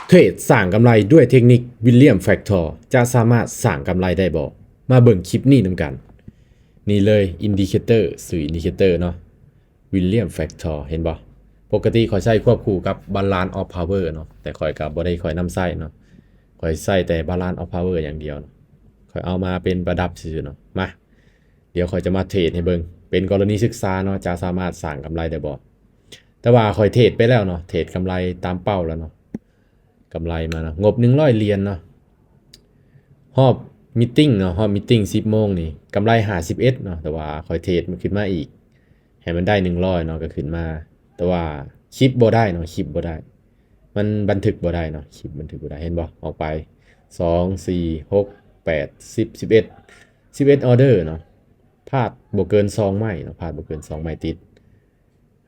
ເທຣດສ້າງກຳໄລດ້ວຍເທັກນິກ William Factor ຈະສາມາດສ້າງກຳໄລໄດ້ບໍ່? ມາເບິ່ງຄລິບນີ້ນຳກັນ. ນີ້ເລີຍ Indicator ຊື່ Indicator ເນາະ William Factor ເຫັນບໍ່? ປົກກະຕິຂ້ອຍໃຊ້ຄວບຄູ່ກັບ Balance of Power ເນາະ ແຕ່ຂ້ອຍກໍບໍ່ໄດ້ຄ່ອຍນຳໃຊ້ເນາະ ຂ້ອຍໃຊ້ແຕ່ Balance of Power ຢ່າງດຽວເນາະ ຂ້ອຍເອົາມາເປັນປະດັບຊື່ໆເນາະ. ມາ ດຽວຂ້ອຍຈະມາເທຣດໃຫ້ເບິ່ງ ເປັນກໍລະນີສຶກສາເນາະ ຈະສາມາດສ້າງກຳໄລໄດ້ບໍ່? ແຕ່ວ່າຂ້ອຍເທຣດໄປແລ້ວເນາະ ເທຣດກຳໄລຕາມເປົ້າແລ້ວເນາະ ກຳໄລມາເນາະ ງົບໜຶ່ງຮ້ອຍຫຼຽນເນາະ. ຮອບມີດຕິງເນາະ ຮອບມີດຕິງສິບໂມງນີ້ ກຳໄລຫ້າສິບເອັດເນາະ ແຕ່ວ່າຂ້ອຍເທຣດມັນຂຶ້ນມາອີກ ໃຫ້ມັນໄດ້ໜຶ່ງຮ້ອຍເນາະ ກໍຂຶ້ນມາ ແຕ່ວ່າຄລິບບໍ່ໄດ້ເນາະ ຄລິບບໍ່ໄດ້ ມັນບັນທຶກບໍ່ໄດ້ເນາະ ຄລິບບັນທຶກບໍ່ໄດ້ ເຫັນບໍ່? ອອກໄປ ສອງ ສີ່ ຫົກ ແປດ ສິບ ສິບເອັດ ສິບເອັດອໍເດີເນາະ ພາດບໍ່ເກີນສອງໄມ້ເນາະ ພາດບໍ່ເກີນສອງໄມ້ຕິດ.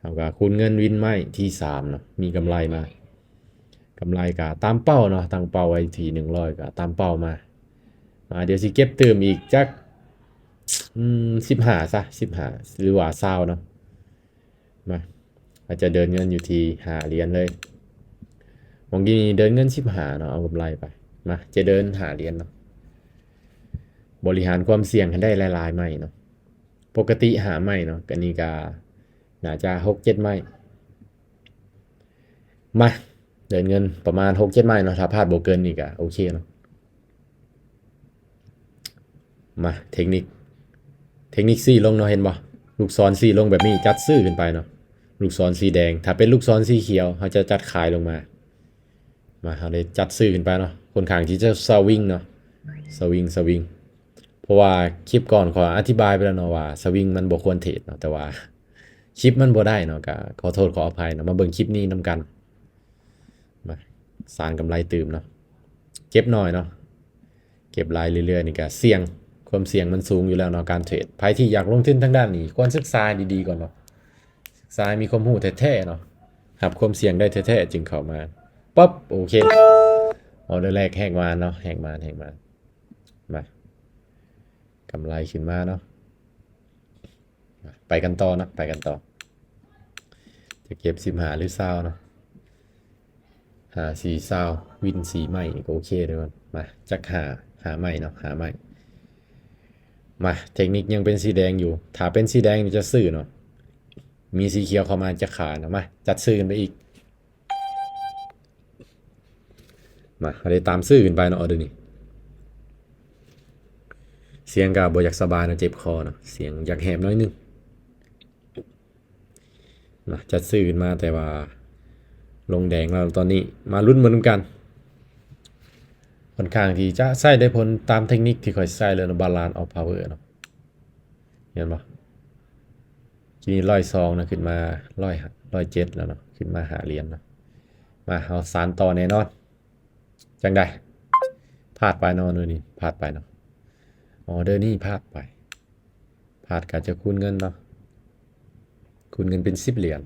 ເຮົາກໍຄູນເງິນວິນໄມ້ທີສາມເນາະ ມີກຳໄລມາ ກຳໄລກໍຕາມເປົ້າເນາະ ຕັ້ງເປົ້າໄວ້ທີ່ໜຶ່ງຮ້ອຍກໍຕາມເປົ້າມາ. ມາ ດຽວຊິເກັບຕື່ມອີກຈັກ ອືມ ສິບຫ້າຊະ ສິບຫ້າ ຫຼືວ່າຊາວເນາະ. ມາ ອາດຈະເດີນເງິນຢູ່ທີ່ຫ້າຫຼຽນເລີຍ ໝ່ອງກີ້ນີ້ເດີນເງິນສິບຫ້າເນາະ ເອົາກຳໄລໄປ. ມາ ຈະເດີນຫ້າຫຼຽນເນາະ ບໍລິຫານຄວາມສ່ຽງໃຫ້ໄດ້ຫຼາຍໆໄມ້ເນາະ. ປົກກະຕິຫ້າໄມ້ເນາະ ອັນນີ້ກໍໜ້າຈະຫົກເຈັດໄມ້. ມາ ເດີນເງິນປະມານຫົກເຈັດໄມ້ເນາະ ຖ້າພາດບໍ່ເກີນນີ້ກໍໂອເຄເນາະ. ມາ ເທັກນິກ ເທັກນິກຊີ້ລົງເນາະ ເຫັນບໍ່? ລູກສອນຊີ້ລົງແບບນີ້ ຈັດຊື້ຂຶ້ນໄປເນາະ ລູກສອນສີແດງ. ຖ້າເປັນລູກສອນສີຂຽວ ເຮົາຈະຈັດຂາຍລົງມາ. ມາ ເຮົາໄດ້ຈັດຊື້ຂຶ້ນໄປເນາະ ຄ່ອນຂ້າງທີ່ຈະສະວິງເນາະ ສະວິງ ສະວິງ ເພາະວ່າຄລິບກ່ອນຂ້ອຍອະທິບາຍໄປແລ້ວເນາະວ່າສະວິງມັນບໍ່ຄວນເທຣດເນາະ ແຕ່ວ່າຄລິບມັນບໍ່ໄດ້ເນາະ ກໍຂໍໂທດຂໍອະໄພເນາະ. ມາເບິ່ງຄລິບນີ້ນຳກັນ ມາ ສ້າງກຳໄລຕື່ມເນາະ ເກັບໜ້ອຍເນາະ ເກັບຫຼາຍເລື້ອຍໆນີ້ກໍສ່ຽງ ຄວາມສ່ຽງມັນສູງຢູ່ແລ້ວເນາະ ການເທຣດ. ໃຜທີ່ຢາກລົງທຶນທາງດ້ານນີ້ ຄວນສຶກສາໃຫ້ດີໆກ່ອນເນາະ ສຶກສາໃຫ້ມີຄວາມຮູ້ແທ້ໆເນາະ ຮັບຄວາມສ່ຽງໄດ້ແທ້ໆຈຶ່ງເຂົ້າມາ. ປັບ ໂອເຄ ອໍເດີແລກແຫກມາເນາະ ແຫກມາ ແຫກມາ. ມາ ກຳໄລຂຶ້ນມາເນາະ ໄປກັນຕໍ່ເນາະ ໄປກັນຕໍ່. ຈະເກັບສິບຫ້າ ຫຼື ຊາວເນາະ ຫ້າ ສີ່ ຊາວ ວິນສີ່ໄມ້ນີ້ກໍໂອເຄເດີ້. ມາ ຈັກຫ້າ ຫ້າໄມ້ເນາະ ຫ້າໄມ້. ມາ ເທັກນິກຍັງເປັນສີແດງຢູ່ ຖ້າເປັນສີແດງນີ້ຈະຊື້ເນາະ ມີສີຂຽວເຂົ້າມາຈະຂາຍເນາະ. ມາ ຈັດຊື້ກັນໄປອີກ. ມາ ເຮົາໄດ້ຕາມຊື້ຂຶ້ນໄປເນາະ ອໍເດີນີ້. ສຽງກໍບໍ່ຢາກສະບາຍເນາະ ເຈັບຄໍເນາະ ສຽງຢາກແຫບໜ້ອຍໜຶ່ງ. ມາ ຈັດຊື້ຂຶ້ນມາ ແຕ່ວ່າລົງແດງແລ້ວຕອນນີ້. ມາລຸ້ນເບິ່ງນຳກັນ ຂ້ອນຂ້າງທີ່ຈະໃຊ້ໄດ້ຜົນຕາມເທັກນິກທີ່ຂ້ອຍໃຊ້ເລີຍເນາະ Balance of Power ເນາະ. ເຫັນບໍ່? ທີນີ້ຮ້ອຍສອງນະ ຂຶ້ນມາຮ້ອຍ ຮ້ອຍເຈັດແລ້ວເນາະ ຂຶ້ນມາຫ້າຫຼຽນເນາະ. ມາ ເຮົາສານຕໍ່ແນ່ນອນ. ຈັ່ງໃດ? ພາດໄປເນາະ ມື້ນີ້ພາດໄປເນາະ ອໍເດີນີ້ພາດໄປ. ພາດກໍຈະຄູນເງິນເນາະ ຄູນເງິນເປັນສິບຫຼຽນ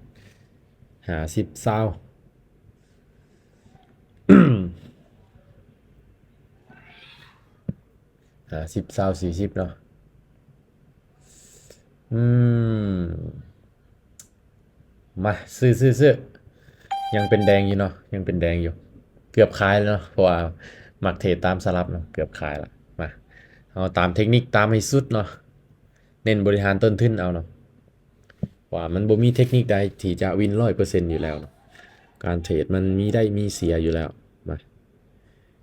ຫ້າສິບ ຊາວ ຫ້າສິບ ຊາວ ສີ່ສິບເນາະ. ອືມ ມາ ຊື້ ຊື້ ຊື້ ຍັງເປັນແດງຢູ່ເນາະ ຍັງເປັນແດງຢູ່ ເກືອບຂາຍແລ້ວເນາະ ເພາະວ່າມັກເທຣດຕາມສະຫຼັບເນາະ ເກືອບຂາຍລະ. ມາ ເຮົາຕາມເທັກນິກ ຕາມໃຫ້ສຸດເນາະ ເນັ້ນບໍລິຫານຕົ້ນທຶນເອົາເນາະ ວ່າມັນບໍ່ມີເທັກນິກໃດທີ່ຈະວິນຮ້ອຍເປີເຊັນຢູ່ແລ້ວເນາະ ການເທຣດມັນມີໄດ້ມີເສຍຢູ່ແລ້ວ. ມາ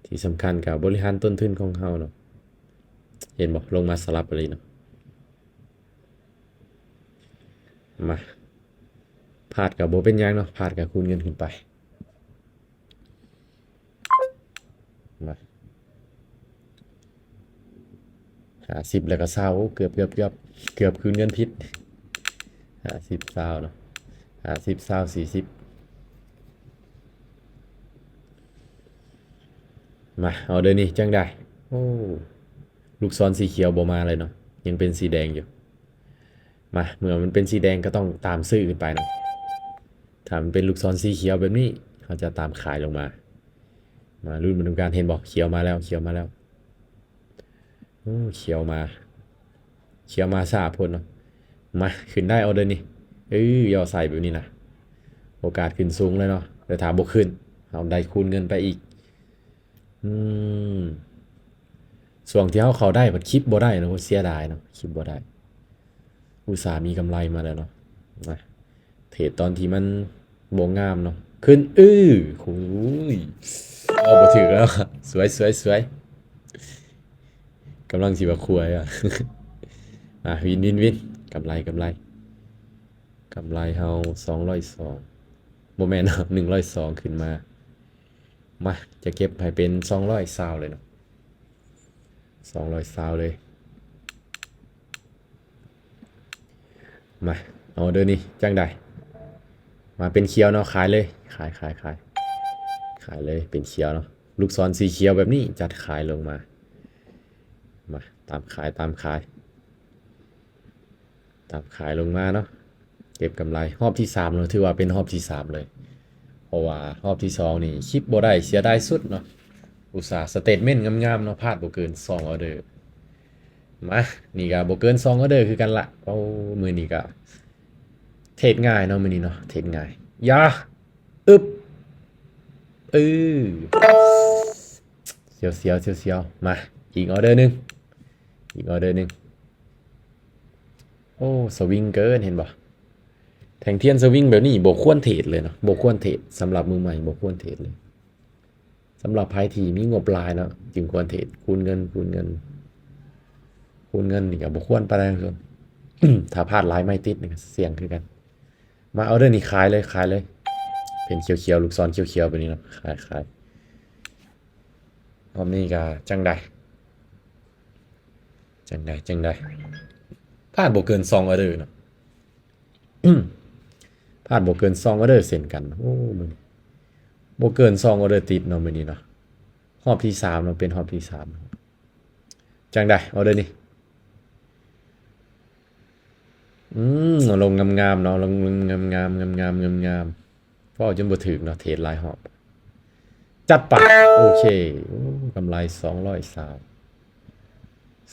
ທີ່ສຳຄັນກໍບໍລິຫານຕົ້ນທຶນຂອງເຮົາເນາະ ເຫັນບໍ່? ລົງມາສະຫຼັບອີ່ຫຼີເນາະ. ມາ ພາດກໍບໍ່ເປັນຫຍັງເນາະ ພາດກໍຄູນເງິນຂຶ້ນໄປ. ມາ ຫ້າສິບ ແລ້ວກໍຊາວ ໂອ້ ເກືອບ ເກືອບ ເກືອບ ເກືອບຄືນເງິນຜິດ. ຫ້າສິບ ຊາວເນາະ ຫ້າສິບ ຊາວ ສີ່ສິບ. ມາ ອໍເດີນີ້ຈັ່ງໃດ? ໂອ້ ລູກສອນສີຂຽວບໍ່ມາເລີຍເນາະ ຍັງເປັນສີແດງຢູ່. ມາ ເມື່ອມັນເປັນສີແດງກໍຕ້ອງຕາມຊື້ຂຶ້ນໄປເນາະ. ຖ້າມັນເປັນລູກສອນສີຂຽວແບບນີ້ ເຮົາຈະຕາມຂາຍລົງມາ. ມາລຸ້ນມານຳກັນ ເຫັນບໍ່? ຂຽວມາແລ້ວ ຂຽວມາແລ້ວ. ໂອ້ ຂຽວມາ ຂຽວມາຊ້າໂພດເນາະ. ມາ ຂຶ້ນໄດ້ ອໍເດີນີ້. ເອີ ຍໍໃສ່ແບບນີ້ນະ ໂອກາດຂຶ້ນສູງເລີຍເນາະ. ແຕ່ຖ້າບໍ່ຂຶ້ນ ເຮົາໄດ້ຄູນເງິນໄປອີກ. ອືມ ຊ່ວງທີ່ເຮົາເຂົ້າໄດ້ ພັດຄລິບບໍ່ໄດ້ເນາະ ເສຍດາຍເນາະ ຄລິບບໍ່ໄດ້. ອຸດສ່າມີກຳໄລມາແລ້ວເນາະ. ມາເທຣດຕອນທີ່ມັນບໍ່ງາມເນາະ. ຂຶ້ນ ອື້ ໂອ້ຍ ເອົາບໍ່ຖືກແລ້ວ. ສວຍ ສວຍ ສວຍ. ກຳລັງຊິວ່າຄວຍອະ. ອ່າ ວິນ ວິນ ວິນ. ກຳໄລ ກຳໄລ. ກຳໄລເຮົາສອງຮ້ອຍສອງ ບໍ່ແມ່ນເນາະ ໜຶ່ງຮ້ອຍສອງ ຂຶ້ນມາ. ມາ ຈະເກັບໃຫ້ເປັນສອງຮ້ອຍຊາວເລີຍເນາະ ສອງຮ້ອຍຊາວເລີຍ. ມາ ອອເດີນີ້ຈັ່ງໃດ? ມາເປັນຂຽວເນາະ ຂາຍເລີຍ ຂາຍ ຂາຍ ຂາຍ ຂາຍເລີຍ ເປັນຂຽວເນາະ. ລູກສອນສີຂຽວແບບນີ້ ຈັດຂາຍລົງມາ. ມາ ຕາມຂາຍ ຕາມຂາຍ ຕາມຂາຍລົງມາເນາະ. ເກັບກຳໄລຮອບທີສາມເນາະ ຖືວ່າເປັນຮອບທີສາມເລີຍ ເພາະວ່າຮອບທີສອງນີ້ຄລິບບໍ່ໄດ້ ເສຍດາຍສຸດເນາະ. ອຸດສ່າສະເຕດເມັນງາມໆເນາະ ພາດບໍ່ເກີນສອງອອເດີ. ມາ ນີ້ກະບໍ່ເກີນສອງອອເດີຄືກັນລະ. ໂອ້ ມື້ນີ້ກະເທຣດງ່າຍເນາະ ມື້ນີ້ເນາະ ເທຣດງ່າຍ. ຢາ ອຶບ ເອີ ສຽວໆ ສຽວໆ. ມາ ອີກອອເດີໜຶ່ງ ອີກອອເດີໜຶ່ງ. ໂອ້ ສະວິງເກີນ ເຫັນບໍ່? ແທ່ງທຽນສະວິງແບບນີ້ບໍ່ຄວນເທຣດເລີຍເນາະ ບໍ່ຄວນເທຣດ. ສຳລັບມືໃໝ່ບໍ່ຄວນເທຣດເລີຍ. ສຳລັບໃຜທີ່ມີງົບຫຼາຍເນາະ ຈຶ່ງຄວນເທຣດ ຄູນເງິນ ຄູນເງິນ ຄູນເງິນນີ້ກໍບໍ່ຄວນປານໃດ. ຖ້າພາດຫຼາຍໄມ້ຕິດນີ້ກໍສ່ຽງຄືກັນ. ມາ ອອເດີນີ້ຂາຍເລີຍ ຂາຍເລີຍ. ເປັນຂຽວໆ ລູກສອນຂຽວໆແບບນີ້ເນາະ ຂາຍ ຂາຍ. ຮອບນີ້ກໍຈັ່ງໃດ ຈັ່ງໃດ ຈັ່ງໃດ? ພາດບໍ່ເກີນສອງອອເດີເນາະ ພາດບໍ່ເກີນສອງອອເດີເຊັ່ນກັນ. ໂອ້ ມື້ນີ້ບໍ່ເກີນສອງອອເດີຕິດເນາະ ມື້ນີ້ເນາະ. ຮອບທີສາມເນາະ ເປັນຮອບທີສາມ. ຈັ່ງໃດ ອອເດີນີ້? ອືມ ລົງງາມໆເນາະ ລົງ ລົງງາມໆ ງາມໆ ງາມໆ. ເວົ້າຈົນບໍ່ຖືກເນາະ ເທຣດຫຼາຍຮອບ. ຈັດໄປ ໂອເຄ. ໂອ້ ກຳໄລສອງຮ້ອຍຊາວ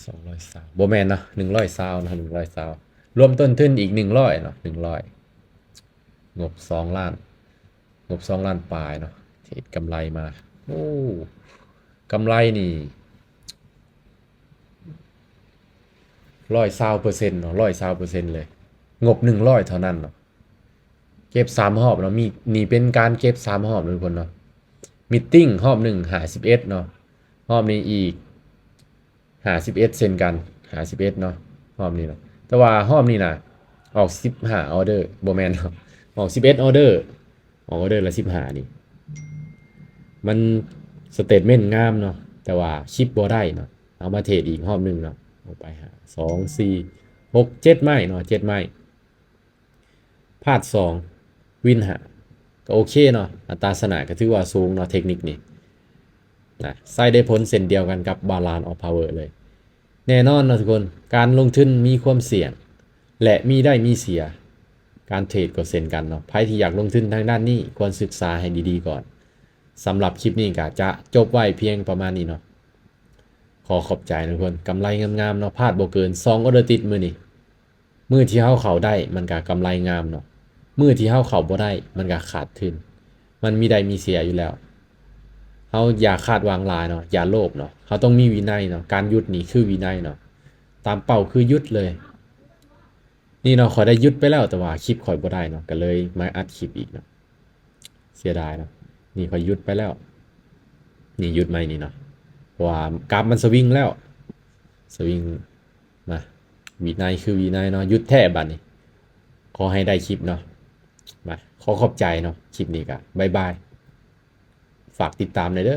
ສອງຮ້ອຍຊາວ ບໍ່ແມ່ນເນາະ ໜຶ່ງຮ້ອຍຊາວເນາະ ໜຶ່ງຮ້ອຍຊາວ. ລວມຕົ້ນທຶນອີກໜຶ່ງຮ້ອຍເນາະ ໜຶ່ງຮ້ອຍ. ງົບສອງລ້ານ ງົບສອງລ້ານປາຍເນາະ ເທຣດກຳໄລມາ. ໂອ້ ກຳໄລນີ້ ຮ້ອຍຊາວເປີເຊັນເນາະ ຮ້ອຍຊາວເປີເຊັນເລີຍ. ງົບໜຶ່ງຮ້ອຍເທົ່ານັ້ນເນາະ ເກັບສາມຮອບເນາະ. ມີ ນີ້ເປັນການເກັບສາມຮອບເນາະ ທຸກຄົນເນາະ. ມີດຕິງຮອບໜຶ່ງ ຫ້າສິບເອັດເນາະ ຮອບນີ້ອີກ ຫ້າສິບເອັດເຊັ່ນກັນ ຫ້າສິບເອັດເນາະ ຮອບນີ້ນະ. ແຕ່ວ່າຮອບນີ້ນະ ອອກສິບຫ້າອອເດີ ບໍ່ແມ່ນ ອອກສິບເອັດອອເດີ ອອກອອເດີລະສິບຫ້ານີ້ ມັນສະເຕດເມັນງາມເນາະ ແຕ່ວ່າຄລິບບໍ່ໄດ້ເນາະ. ເອົາມາເທຣດອີກຮອບໜຶ່ງເນາະ ເອົາໄປຫ້າ ສອງ ສີ່ ຫົກ ເຈັດໄມ້ເນາະ ເຈັດໄມ້. ພາດສອງ ວິນຫ້າ ກໍໂອເຄເນາະ ອັດຕາຊະນະກໍຖືວ່າສູງເນາະ ເທັກນິກນີ້ນະ ໃຊ້ໄດ້ຜົນເຊັ່ນດຽວກັນກັບ Balance of Power ເລີຍ. ແນ່ນອນເນາະທຸກຄົນ ການລົງທຶນມີຄວາມສ່ຽງ ແລະ ມີໄດ້ມີເສຍ ການເທຣດກໍເຊັ່ນກັນເນາະ. ໃຜທີ່ຢາກລົງທຶນທາງດ້ານນີ້ ຄວນສຶກສາໃຫ້ດີໆກ່ອນ. ສຳລັບຄລິບນີ້ກໍຈະຈົບໄວ້ພຽງປະມານນີ້ເນາະ. ຂໍຂອບໃຈນະທຸກຄົນ ກຳໄລງາມໆເນາະ ພາດບໍ່ເກີນສອງອອເດີຕິດມື້ນີ້. ມື້ທີ່ເຮົາເຂົ້າໄດ້ມັນກະກຳໄລງາມເນາະ ມື້ທີ່ເຮົາເຂົ້າບໍ່ໄດ້ມັນກະຂາດທຶນ. ມັນມີໄດ້ມີເສຍຢູ່ແລ້ວ. ເຮົາຢ່າຄາດຫວັງຫຼາຍເນາະ ຢ່າໂລບເນາະ ເຮົາຕ້ອງມີວິໄນເນາະ. ການຢຸດນີ້ຄືວິໄນເນາະ ຕາມເປົ້າຄືຢຸດເລີຍ. ນີ້ເນາະ ຂ້ອຍໄດ້ຢຸດໄປແລ້ວ ແຕ່ວ່າຄລິບຂ້ອຍບໍ່ໄດ້ເນາະ ກໍເລີຍມາອັດຄລິບອີກເນາະ. ເສຍດາຍເນາະ ນີ້ຂ້ອຍຢຸດໄປແລ້ວ ນີ້ຢຸດໃໝ່ນີ້ເນາະ ເພາະວ່າກາບມັນສະວິງແລ້ວ ສະວິງ. ມາ ວິໄນຄືວິໄນເນາະ ຢຸດແທ້ບາດນີ້. ຂໍໃຫ້ໄດ້ຄລິບເນາະ ມາ ຂໍຂອບໃຈເນາະ ຄລິບນີ້ກະບາຍບາຍ. ຝາກຕິດຕາມແດ່ເດີ